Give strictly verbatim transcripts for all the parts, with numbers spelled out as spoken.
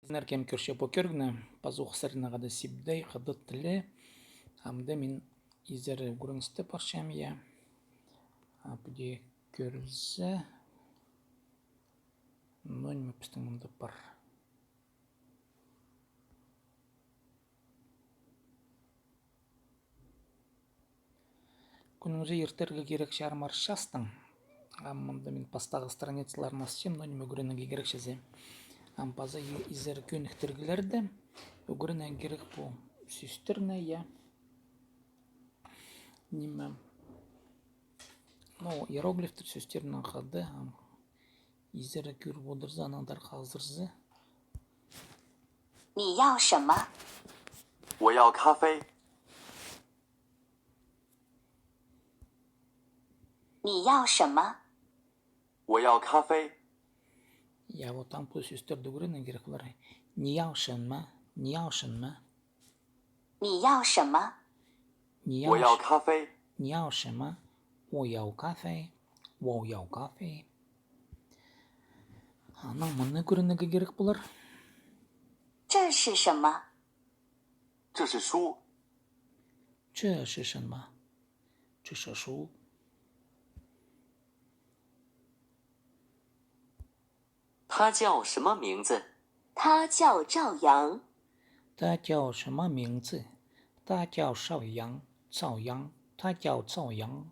Сірерге кӧрче пу кӧрігні, пазох сірернең хада Сибдей хыдат тілі. Амды мин изере ӱгреністі парчам, я. А піди кӧрзе, ну, ниме пістің мында пар. Кӱніңзер иртерге кирек чарым ар частаң. Ам мында мин пастағы страницаларын асчам, но ниме ӱгренерге кирек чізе. Ам паза и-, изер кӧніктіріглерде ӱгренерге кирек пу сӧстерні, я. Ниме. Ну, иероглифтер сӧстернең хада, ам изер кӧріп одырза, анаң андар хазырза. 你要什么？我要咖啡。你要什么？我要咖啡。 Я, вот ам пу сӧстерні ӱгренерге кирек полар. 你要什么？你要什么？你要什么？你要什-， 我要咖啡。 你要什么？我要咖啡。我要咖啡。 Анаң мыны ӱгренерге кирек полар. 这是什么？这是书。这是什么？这是书。 他叫什么名字？他叫赵阳。 他叫什么名字？他叫赵阳，赵阳，他叫赵阳。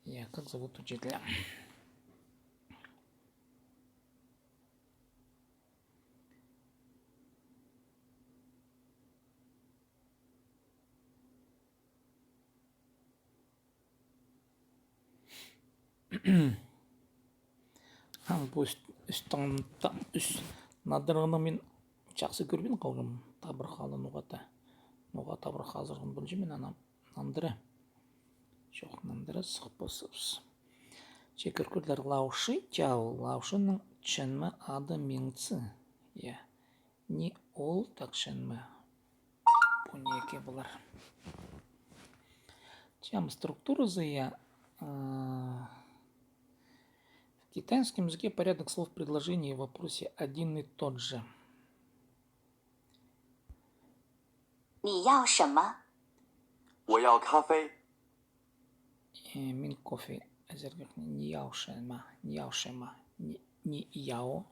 Я, как зовут учителя? Ам пу ӱс-, ӱстің та-, ӱс надырғаны мин чахсы кӧрбин халғам, табырах ала ноға-да. Ноға табырах азырған полҷаң мин аны нандыра. Чох, нандыра сых пасыбыс. Че кӧр кӧріңер, 老师叫, 老师ның чынма ады 名字. Я. Не ол, так чынма. Пу ниме полар? Че ам структуразы, я, а, в китайском языке порядок слов в предложении и вопросе один и тот же. 你要什么？我要咖啡。 Э, мин кофе ізерге. 你要什么？你要什么？ 你, 你要.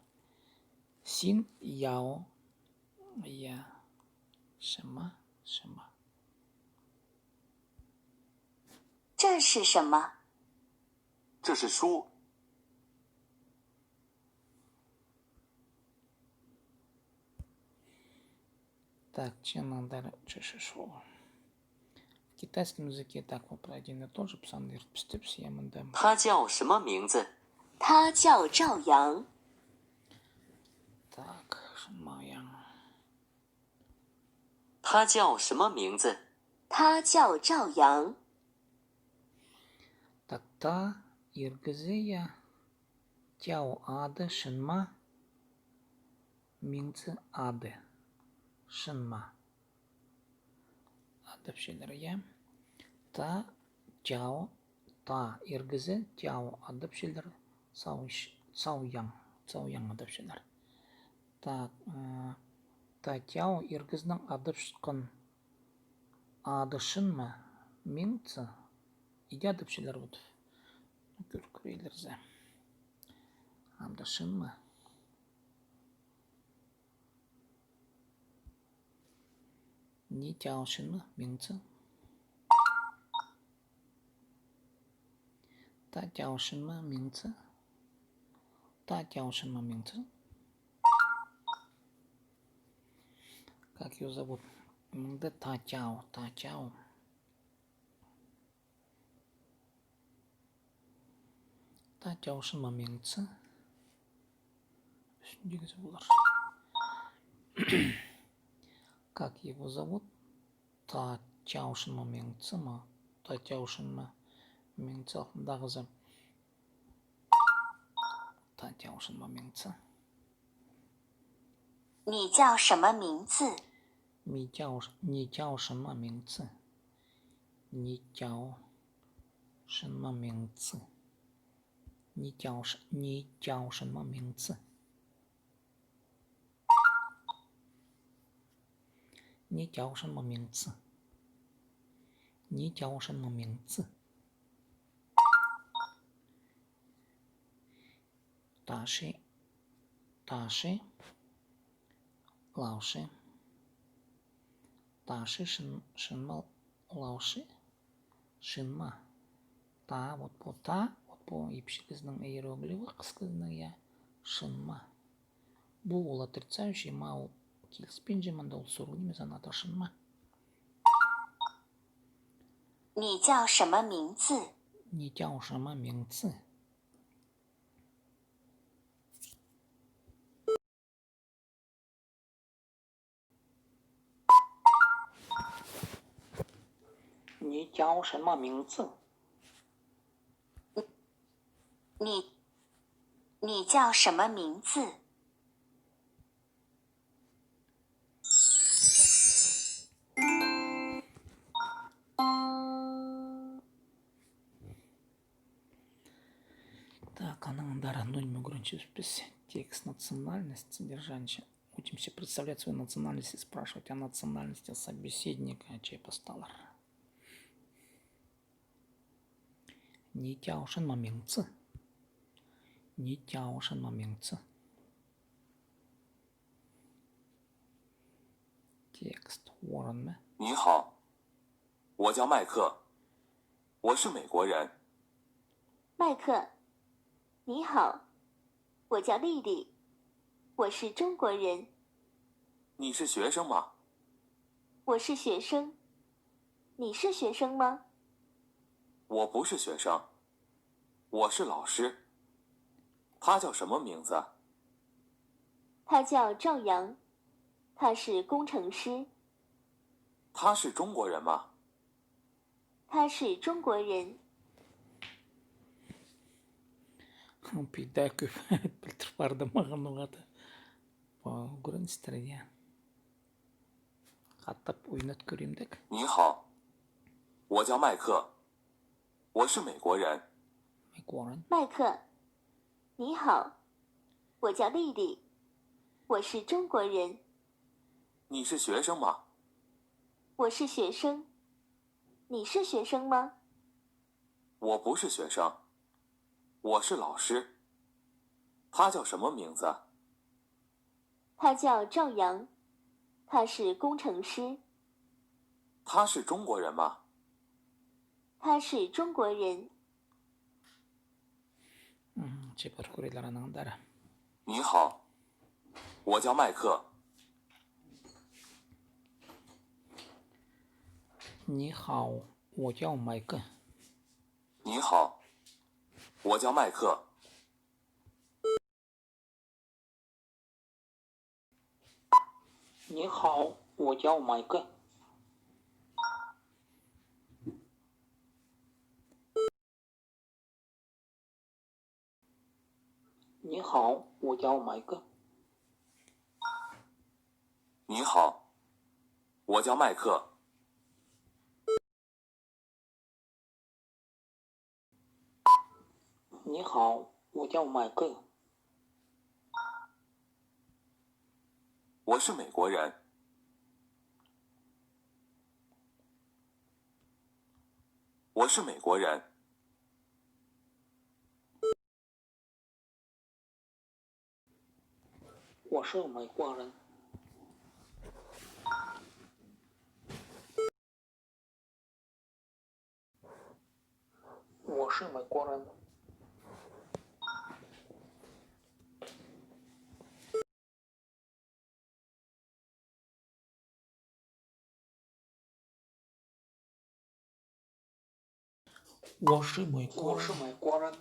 Син 要. Я. 什么？什么？这是什么？这是书。 Так, че нандыра, че, че, че. В китайском языке так вот про один и тот же пісте, пісте, пісте, я, мында. 他叫什么名字？他叫赵阳。 Так, 什么样？ 他叫什么名字？他叫赵阳。 Так, 他 иргізі, я. 叫 ады, 什么 名字 ады. 什么 адапчалар, я. 他叫 та иргізі, 叫 адапчалар. 赵, 赵阳, 赵阳 адапчалар. Так, э, 他叫 иргізінің адапчатхан ады 什么 名字 иди адапчалар вот. Кӧр, кӧрерлер зе. Анда 什么 你叫什么名字？他叫什么名字？他叫什么名字？ Как его зовут? Мында 他叫, 他叫. Та чаушынма меңці. Ӱстӱндегі полар. Как его зовут? Та чаушынма меңці ме? Та чаушынма меңці, алтындағызы. Та чаушынма меңці. 你叫什么名字？ 你叫, 你叫什么名字? 你叫 什么名字? Чаушынма мең ці. Ни чауш-, ни чаушынма мең ці. Ни чаушынма мең ці. Ни чаушынма мең ці. Таши, таши, лауши. Таши, шын-, шынма, лауши, шынма. Та, вот пу та, вот пу ипчі кізінің иероглифі, хыс кізінің, я, шынма. Пу ол отрицающий, ма ол киліспинче, мында ол сурығ нимес, ана ташынма. 你叫什么名字？你叫什么名字？ 你叫什么名字？你，你叫什么名字？ Так, анаң андар андағ ниме ӱгренчебіс піс. Текст национальность, содержание. Учимся представлять свою национальность и спрашивать о национальности собеседника. Че пасталар. Ни чаушынма мең ці. Ни чаушынма мең ці. Текст орынны. 你好，我叫麦克，我是美国人。麦克，你好，我叫丽丽，我是中国人。你是学生吗？我是学生。你是学生吗？我不是学生，我是老师。他叫什么名字？他叫赵阳，他是工程师。他是中国人吗？他是中国人。 Пида кӧп пілдір парды мағаа ноға-да. Пу ӱгреністер, я. Хатап ойнат кӧрим дек. 你好，我叫麦克，我是美国人。 美国人。 麦克，你好，我叫丽丽，我是中国人。你是学生吗？我是学生。你是学生吗？我不是学生，我是老师。他叫什么名字？ 他叫赵阳，他是工程师。他是中国人吗？他是中国人。 Мгм, чепер кӧрерлер анаң андар. 你好，我叫麦克。 你好，我叫麦克。 你好，我叫麦克。 你好，我叫麦克。 你好，我叫麦克。 你好，我叫麦克。 你好，我叫麦克。 我是美国人。 我是美国人。 我是美国人。 我是美国人。 我是美国人。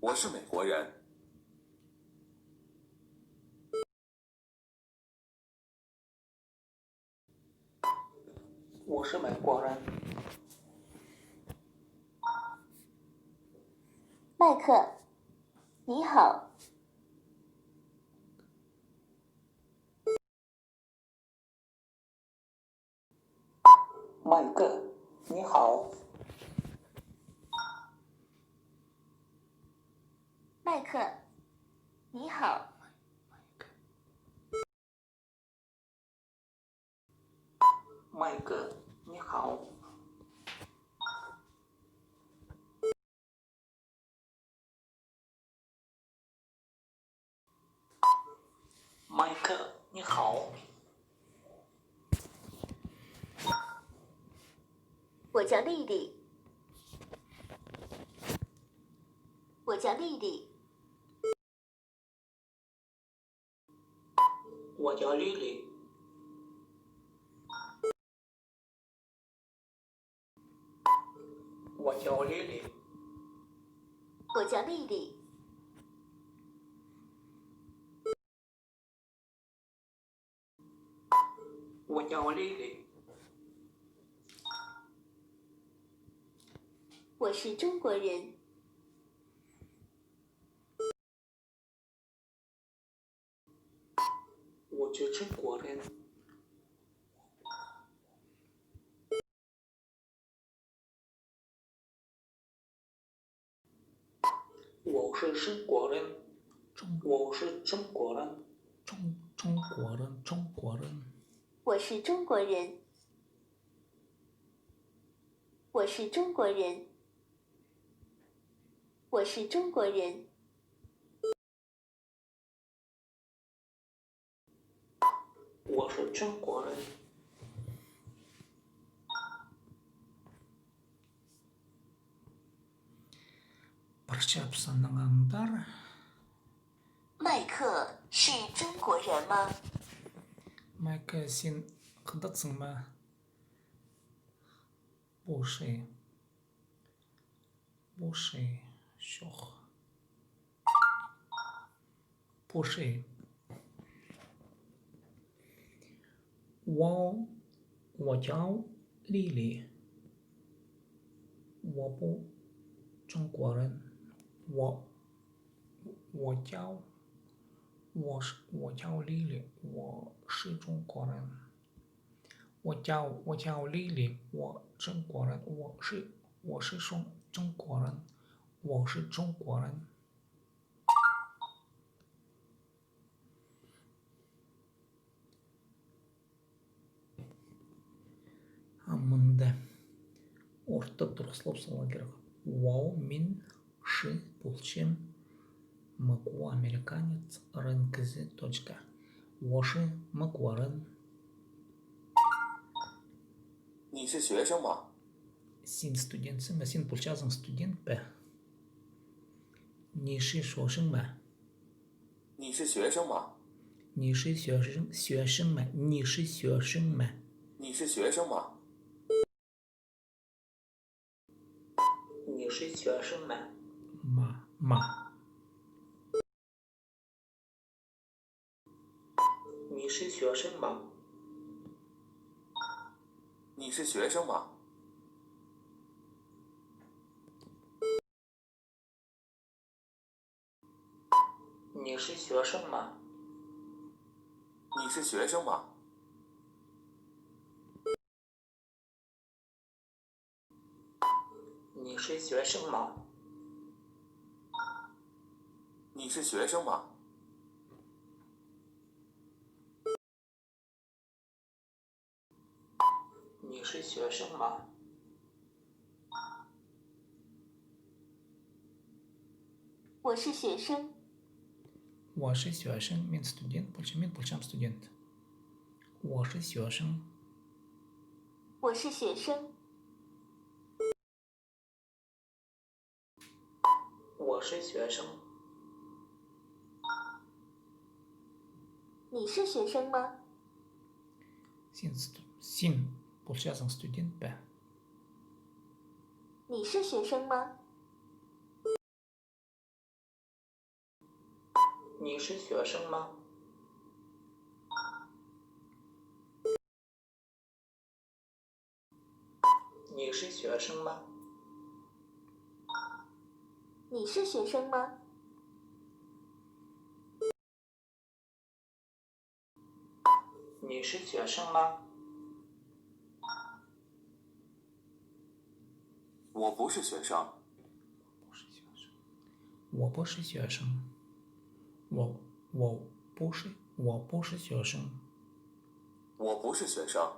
我是美国人。 我是美国人。 麦克，你好，麦克，你好。麦克，你好。麦克，你好。 麦克，你好。我叫丽丽。我叫丽丽。我叫丽丽。 我叫丽丽。我叫丽丽。我叫丽丽。我是中国人。 我是中国人。我是中国人。中，我是中国人。中，中国人，中国人。我是中国人。我是中国人。我是中国人。 我是中国人。Пір чапсаннаң андар. 麦克是中国人吗？ Майк, син хыдатсың ма? 不是。 不是, чох. 不是. 我，我叫丽丽。我不中国人。我，我叫，我是，我叫丽丽，我是中国人。 我叫，我叫丽丽，我中国人，我是，我是中，中国人，我是中国人。 А мында орта турғыслап саларға кирек. 我们是 полчам могу американец рен кізі точка. 我是 могу рен. 你是学生吗？ Син студентсің ме? Син полчазың студент пе? 你是学生吗？ 你是学生吗？ 你是学生，学生吗？ 你是学生吗？ 你是学生吗？ 你是学生吗？ 吗，吗。 你是学生吗？ 你是学生吗？ 你是学生吗？ 你是学生吗？ 你是学生吗？ 你是学生吗？ 你是学生吗？ 我是学生。 我是学生, мин студент полчам, мин полчам студент. 我是学生。 我是学生。 我是学生。 你是学生吗？ Син сту-, син полчазың студент пе? 你是学生吗？ 你是学生吗？ 你是学生吗？ 你是学生吗？ 你是学生吗？我不是学生。我不是学生。我，我不是，我不是学生。我不是学生。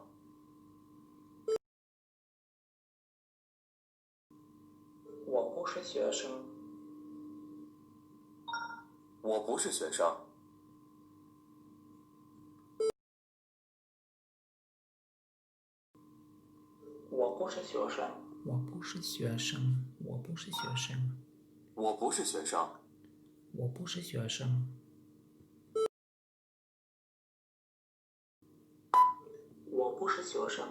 我不是学生。我不是学生。 我不是学生。我不是学生。我不是学生。我不是学生。我不是学生。我不是学生。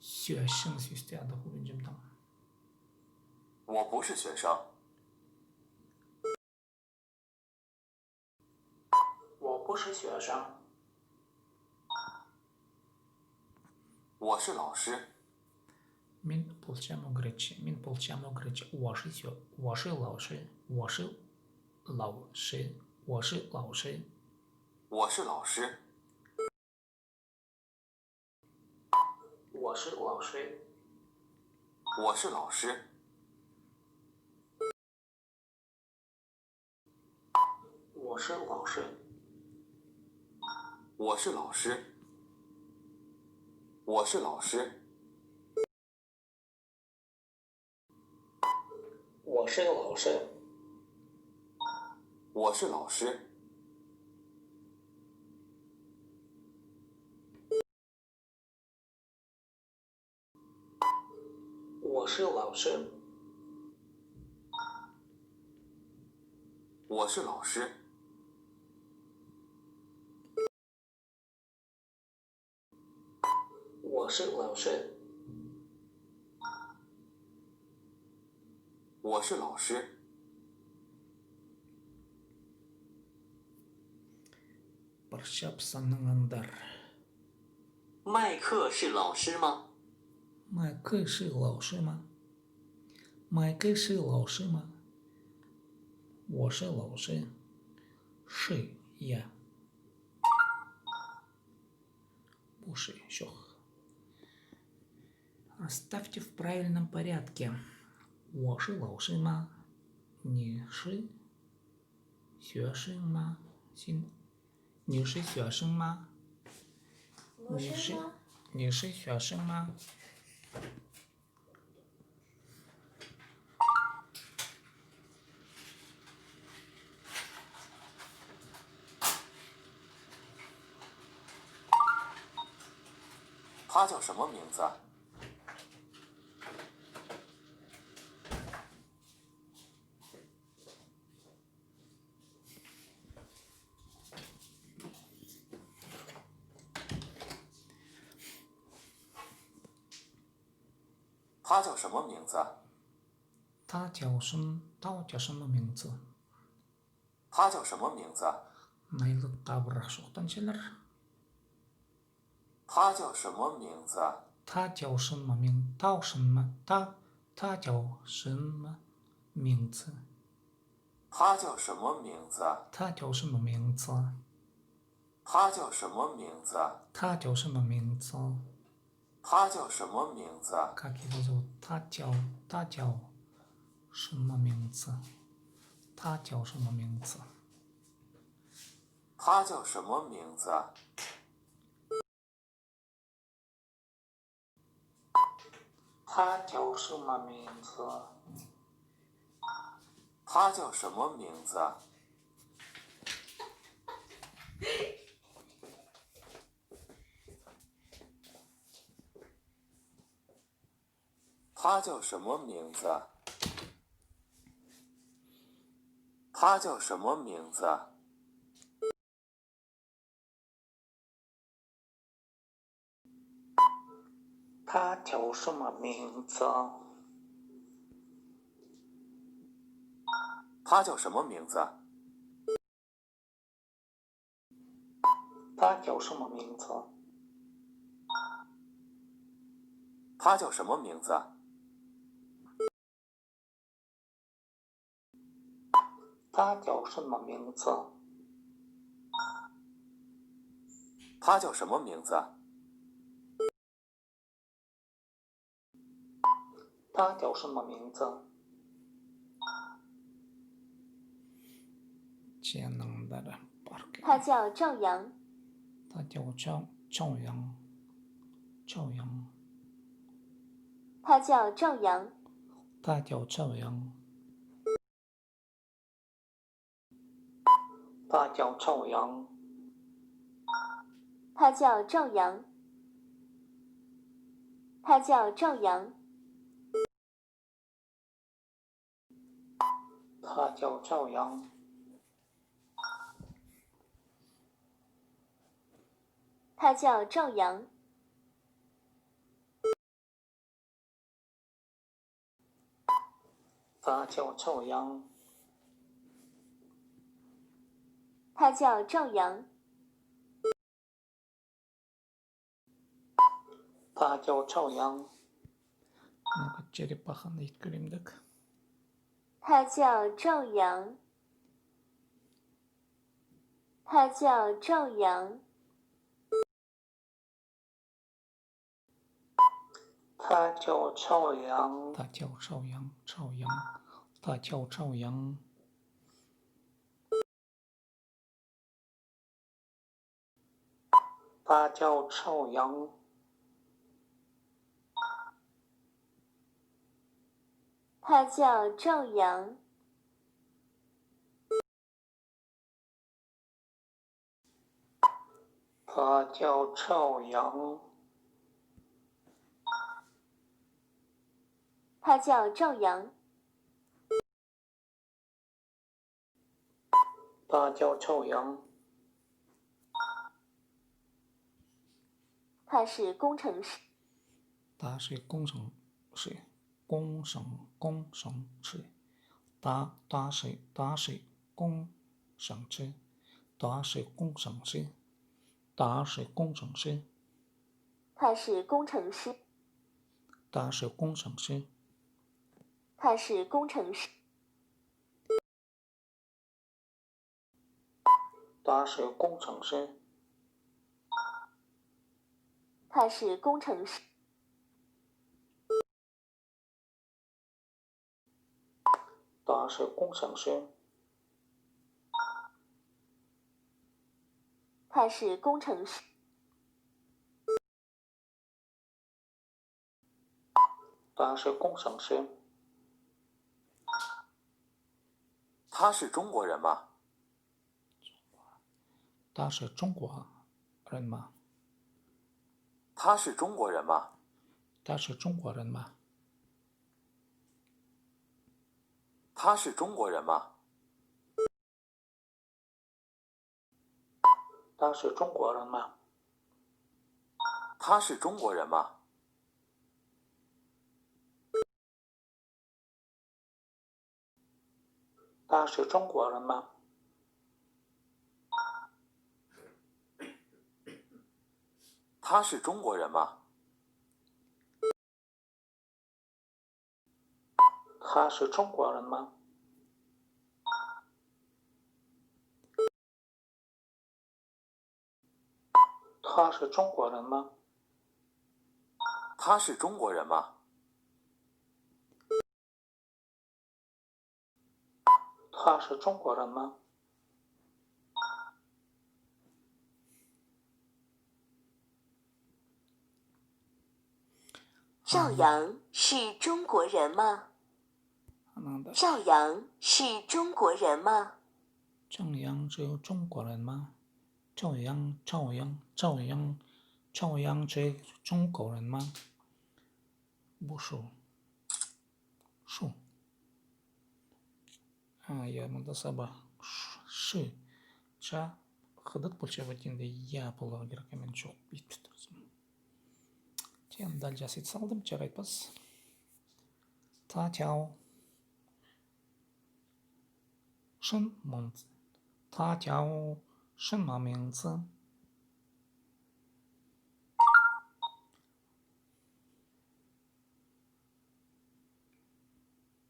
学生 сӧсті ада хубинчам там. 我不是学生。 我不是学生。我是老师。 Мин полчам ӱгретчі, мин полчам ӱгретчі. 我是学，我是老师，我是老师，我是老师。我是老师。 我是老师。我是老师。我是老师。我是老师。我是老师。 我是老师。我是老师。我是老师。我是老师。 我是老师。我是老师。 Парчап саннаңар. 麦克是老师吗？麦克是老师吗？麦克是老师吗？我是老师。是呀。 不是, чох. Расставьте в правильном порядке. 我是老师吗？你是学生吗？ Син, 你是学生吗？ 你是，你是学生吗？ 他叫什么名字？ 他叫什么名字？ 他叫什，他叫什么名字？ 他叫什么名字？ Найлығ табырах чоохтанчалар. 他叫什么名字？ 他叫什么名，他什么，他，他叫什么名字？ 他叫什么名字？ 他叫什么名字？ 他叫什么名字？ 他叫什么名字？ 他叫什么名字？ Как его зовут? 他叫，他叫什么名字？他叫什么名字？ 他叫什么名字？ 他叫什么名字？ 他叫什么名字？ 他叫什么名字？ 他叫什么名字？ 他叫什么名字？ 他叫什么名字？ 他叫什么名字？ 他叫什么名字？ 他叫什么名字？ 他叫什么名字？他叫什么名字？ Чияннаңдар парк. 他叫赵阳。 他叫赵，赵阳。赵阳。 他叫赵阳。 他叫赵阳。 他叫赵阳。 他叫赵阳。 他叫赵阳。 他叫赵阳。 他叫赵阳。 他叫赵阳。 他叫赵阳。 他叫赵阳。 Черепаханы иткелемдек. 他叫赵阳。 他叫赵阳。 他叫赵阳。 他叫赵阳，赵阳。 他叫赵阳。 他叫赵阳。 他叫赵阳。 他叫赵阳。 他叫赵阳。 他叫赵阳。 他是工程师。 他是工程师。 工程，工程师。他，他是，他是工程师。 他是工程师。 他是工程师。 他是工程师。 他是工程师。 他是工程师。 他是工程师。 他是工程师。 他是工程师。 他是工程师。 他是工程师。 他是中国人吗？ 他是中国人吗？ 他是中国人吗？ 他是中国人吗？ 他是中国人吗？ 他是中国人吗？ 他是中国人吗？ 他是中国人吗？ 他是中国人吗？ 他是中国人吗？ 他是中国人吗？ 他是中国人吗？ 他是中国人吗？ 赵阳是中国人吗？赵阳是中国人吗？ 赵阳是中国人吗？ 赵阳，赵阳，赵阳，赵阳是中国人吗？ Пу шу. Шу. А, я, мында саба. Ш-, шы. Ча, хыдат полча ба тиңде, я поларға кирек, а мин чох ит пӱтірзім. Тем дальше ит салдым, чарайтпас. 他叫什么名字？他叫什么名字？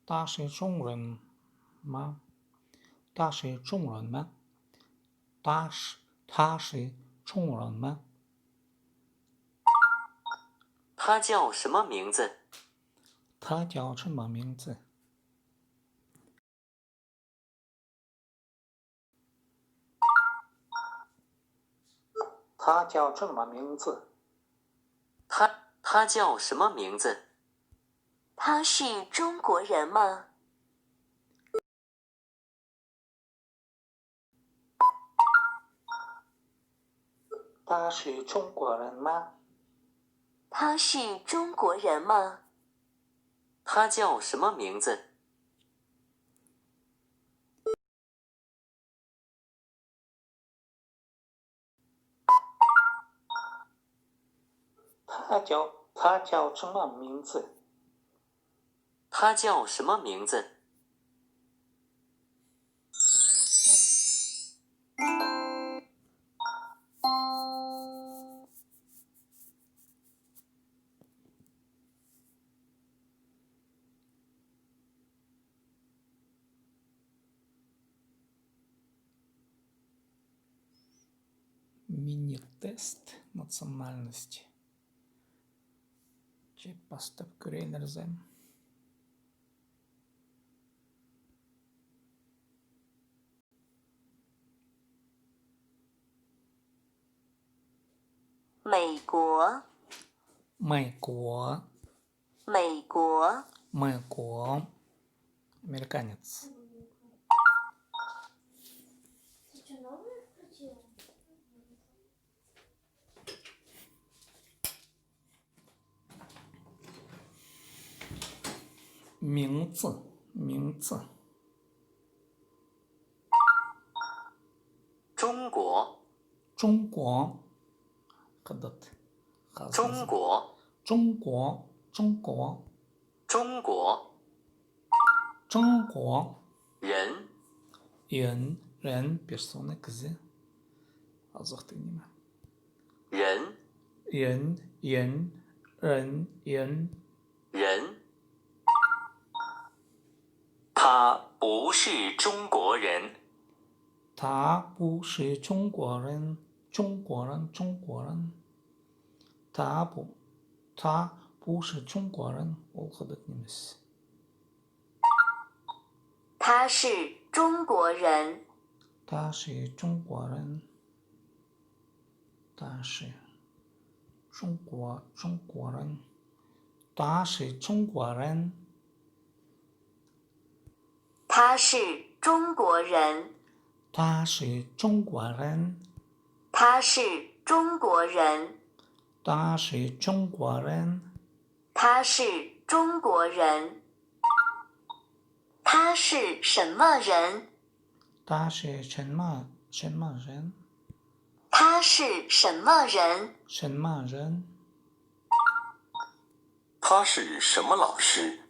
他是中国人吗？他是中国人吗？他是，他是中国人吗？ 他叫什么名字？他叫什么名字？他叫什么名字？他，他叫什么名字？他是中国人吗？ 他是中国人吗？他是中国人吗？他叫什么名字？ 他叫，他叫什么名字？他叫什么名字？ Мини-тест национальности. Че пастап кӧрееннерзем. Мейкуа. Мейкуа. Мейкуа. Мейкуа. Американец. Миңці, миңці. Чоңгуа. Чоңгуа. Хыдат. Хазна. Чоңгуа. Чоңгуа, чоңгуа. Чоңгуа. Чоңгуа. Рен. Рен, рен, персона, кізі. Азахтығ ниме. Рен. Рен, рен, рен, рен. 人。他不是中国人。他不是中国人，中国人，中国人。他不，他不是中国人，ол хыдат нимес. 他是中国人。他是中国人。他是中国，中国人。他是中国人。他是中国人。他是中国人。他是中国人。他是中国人。 他是中国人。他是什么人？他是什么，什么人？他是什么人？什么人？他是什么老师？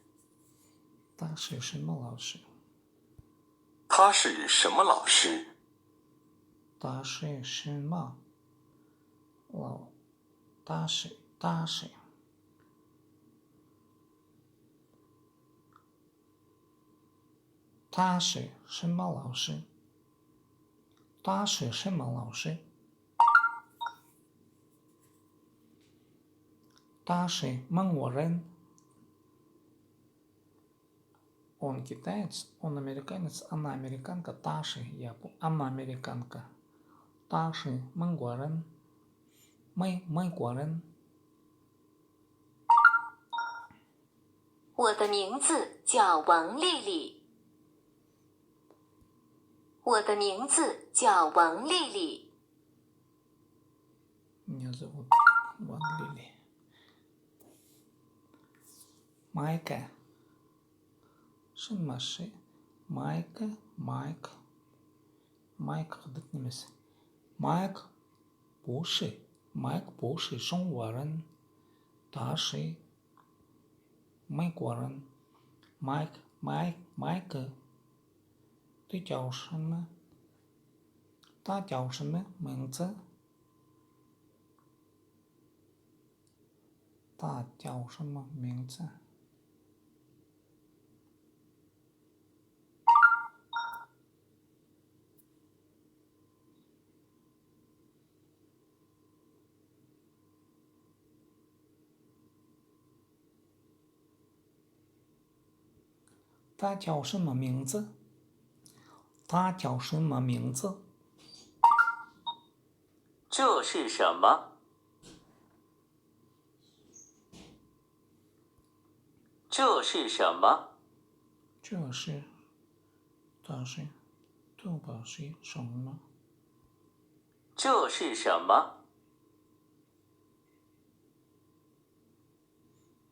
他是什么老师？他是什么老师？他是什么老，他是，他是。 他是什么老师？他是什么老师？他是蒙古人。Он китаец, он американец, она американка, та ши, я, пу, она американка. Та ши, мыйкуаран, мый, мыйкуаран. 我的名字叫王丽丽。我的名字叫王丽丽。 Меня зовут Ван Лили. Майка. Шын ма ши? Майка, Майк. Майк хыдат нимес. Майк пу ши. Майк пу ши чоңгуаран. Та ши. Мыйкуаран. Майк, Майк, Майка. Ты чаушынма. Та чаушынма, мыйынзы. Та чаушынма, мыйынзы. Та чаушынма миңзі. Та чаушынма миңзі. 这是什么？这是什么？这是，这是，这个是什么？这是什么？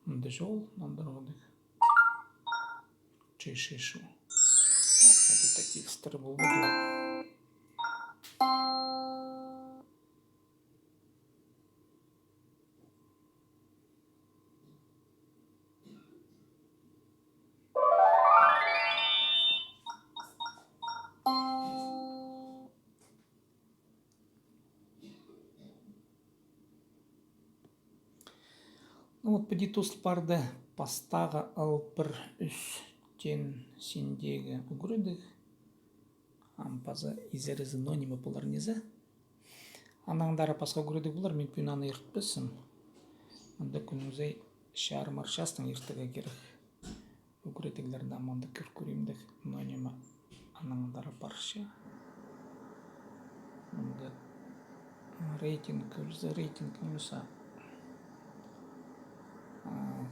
Мында чол, нандырғадығ. Че шешу. Ады текстер полбады. Ну вот, піди тоозыл парды пастағы алып пір ӱстӱн синдегі ӱгредіг. Ам паза изерізі, но ниме полар низе. Анаң андар пасха ӱгредіг полар, мин пӱӱн аны иртпеспін. Мында кӱннің сай чарым час тың иртіге кирек. Ӱгредіглерні мында кӧр кӧрим дее, но ниме анаң андар парча. Мында рейтинг кӧрзе, рейтинг ниме, а,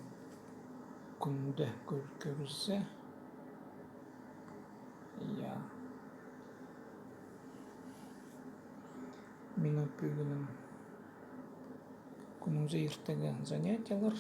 кӱнде кӧр-, кӧрзе. Я. Минің пӱӱнгі кӱннің сай иртіге занятиелер.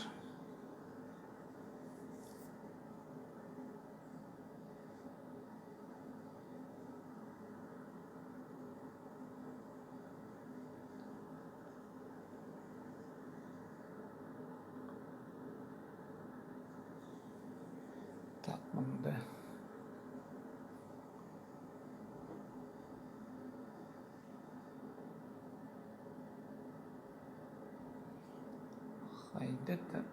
Так, мында. Хайда-да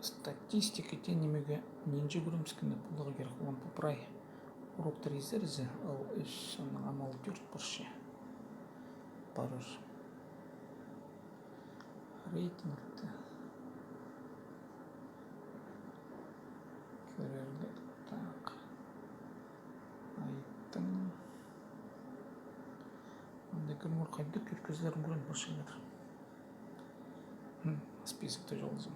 статистика тее нимее нинҷе кӧріміскені поларға кирек, оон пу прай уроктар изерзе, ал ӱс, анаң ам ал тӧрт парча. Парар. Рейтингті кӧрерге. Так. Айттым. Анда кӧріңер, хайдағ кӧргізілерін кӧрген парчалар. Хм, списокта чоғыл зе.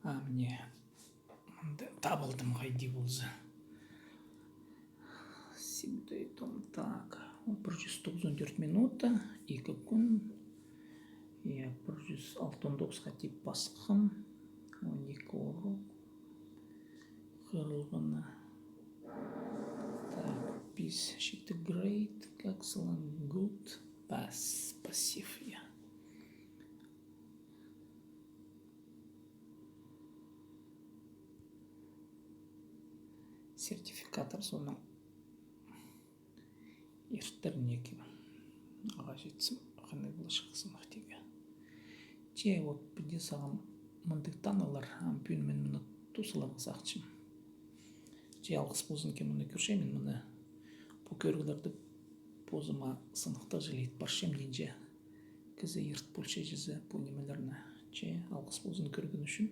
А, міне. Мында табылдым, хайди полза. Сибдей том, так. Пір чӱс тоғызон тӧрт минута, ікі кӱн. Я, пір чӱс алтон тоғысха тип пасхам. Он ікі урок. Хырылғаны. Так, пис, читі, great, excellent, good, pass, пассив, я. Сертификаттар соонаң иртер ниме. Ағаа читсем, хынығ поларҷых сынах тигі. Че, вот, піди сағам мындағ танығлар, ам пӱӱн мин мыны тоозыларға сағынчам. Че, алғыс ползын, кем мыны кӧрче, мин мыны, пу кӧріглерді позыма сыныхтағҷылап парчам, нинҷе кізі ирт полча чізе пу нимелерні. Че, алғыс ползын кӧрген ӱчӱн.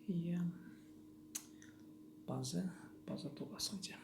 Я. Паза, паза тоғасханҷа.